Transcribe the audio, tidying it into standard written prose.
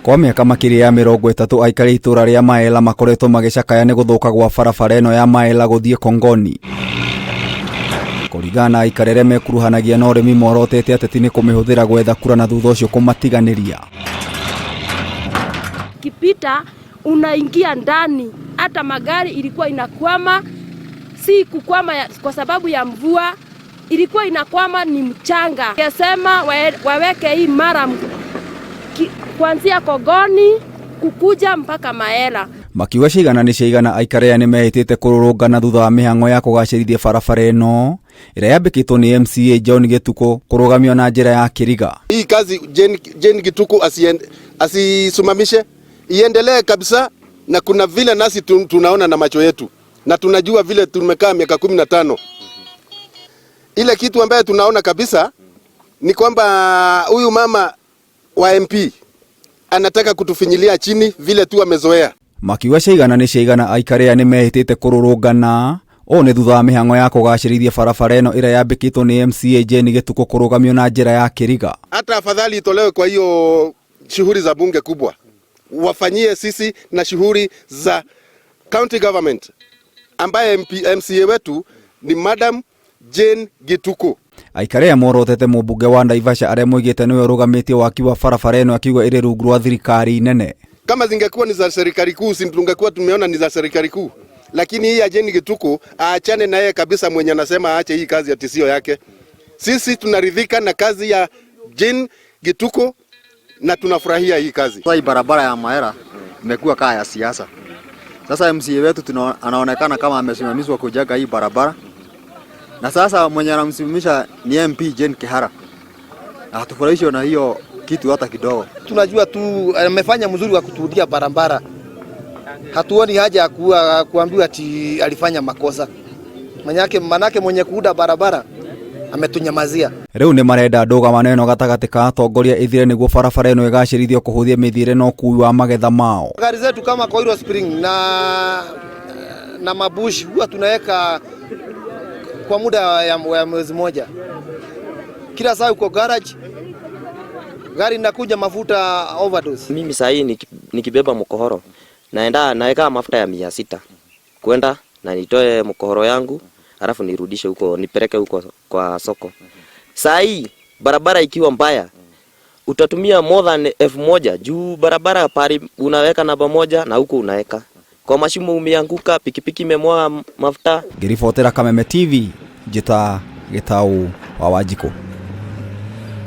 Kwa mĩaka makĩria ya 30 aikari itũra rĩa Maela makoretwo magĩcakaya nĩ gũthũka gwa barabara ĩno ya Maela gũthiĩ Kongoni. Kũringana na aikari arĩa mekuruhanagia na ũrĩmi morotete ateti nĩ kũmĩhũthĩra gwetha kura na thutha ũcio kũmatiganĩria. Kipita unaingia ndani, hata magari ilikuwa inakwama, si kukwama kwa sababu ya mvua, ilikuwa inakwama ni mchanga. Kesema waweke hii murram kuanzia Kongoni kukuja mpaka Maela. Makiuga cigana nĩ ciaigana aikari aya nĩ mehĩtĩte kũrũrũngana thutha wa mĩhang'o ya kũgacĩrithia barabara ĩno ĩrĩa yambĩkĩtwo nĩ MCA John Gĩtukũ kũrũgamio na njĩra ya kĩriga. Hii kazi Jane Gituku asisimamishe, iendelee kabisa, na kuna vile nasi tunaona na macho yetu na tunajua vile tumekaa miaka 15. Ile kitu ambayo tunaona kabisa ni kwamba huyu mama wa MP anataka kutufinyilia chini vile tu amezoea. Makiuga cigana nĩ ciaigana aikari aya nĩ mehĩtĩte kũrũrũngana ũũ nĩ thutha wa mĩhang'o ya kũgacĩrithia barabara ĩno ĩrĩa yambĩkĩtwo nĩ MCA Jane Gĩtukũ kũrũgamio na njĩra ya kĩriga. Hata afadhali itolewe kwa hiyo shughuli za bunge kubwa, wafanyie sisi na shughuli za county government ambaye MCA wetu ni Madam Jane Gituku. Aikari aya morotete mũmbunge wa Naivasha arĩa moigĩte nĩwe ũrũgamĩtie waki wa barabara ĩno akiuga ĩrĩ rungu rwa thirikari nene. Kama zingekuwa ni za serikali kuu, si tungekuwa tumeona ni za serikali kuu, lakini hii ya Jane Gituku aachane na yeye kabisa. Mwenye anasema aache hii kazi ya tisio yake. Sisi tunaridhika na kazi ya Jane Gituku na tunafurahia hii kazi. Sasa hii barabara ya Maela imekuwa kaa ya siasa. Sasa MCA wetu anaonekana kama amesimamishwa kujenga hii barabara, na sasa mwenye anamsimamisha ni MP Jane Kihara. Na hatufurahishwi na hiyo kitu hata kidogo. Tunajua tu amefanya mzuri wa kutuudia barabara. Hatuoni haja ya kuambiwa ati alifanya makosa. Manake mwenye kuuda barabara ametunyamazia. Rĩu nĩ marenda ndũgamano ĩno gatagatĩ ka atongoria ĩthire nĩguo barabara ĩno ĩgacĩrithio kũhũthia mĩthiĩre na ũkui wa magetha mao. Gari zetu kama Coil Spring na mabushi huwa tunaweka kwa muda ya mwezi moja. Kila saa uko garage, gari inakuja mafuta overdose. Mimi saa hii nikibeba mkohoro naenda naweka mafuta ya 600 kwenda na nitoe mkohoro yangu alafu nirudishe huko nipeleke huko kwa soko. Saa hii barabara ikiwa mbaya utatumia more than 1000 juu barabara pari unaweka namba 1 na huko unaweka kwa mashimo, umeanguka, pikipiki imemwaga mafuta. Ngĩribotera Kameme TV, njĩta Gĩtaũ wa Wanjikũ.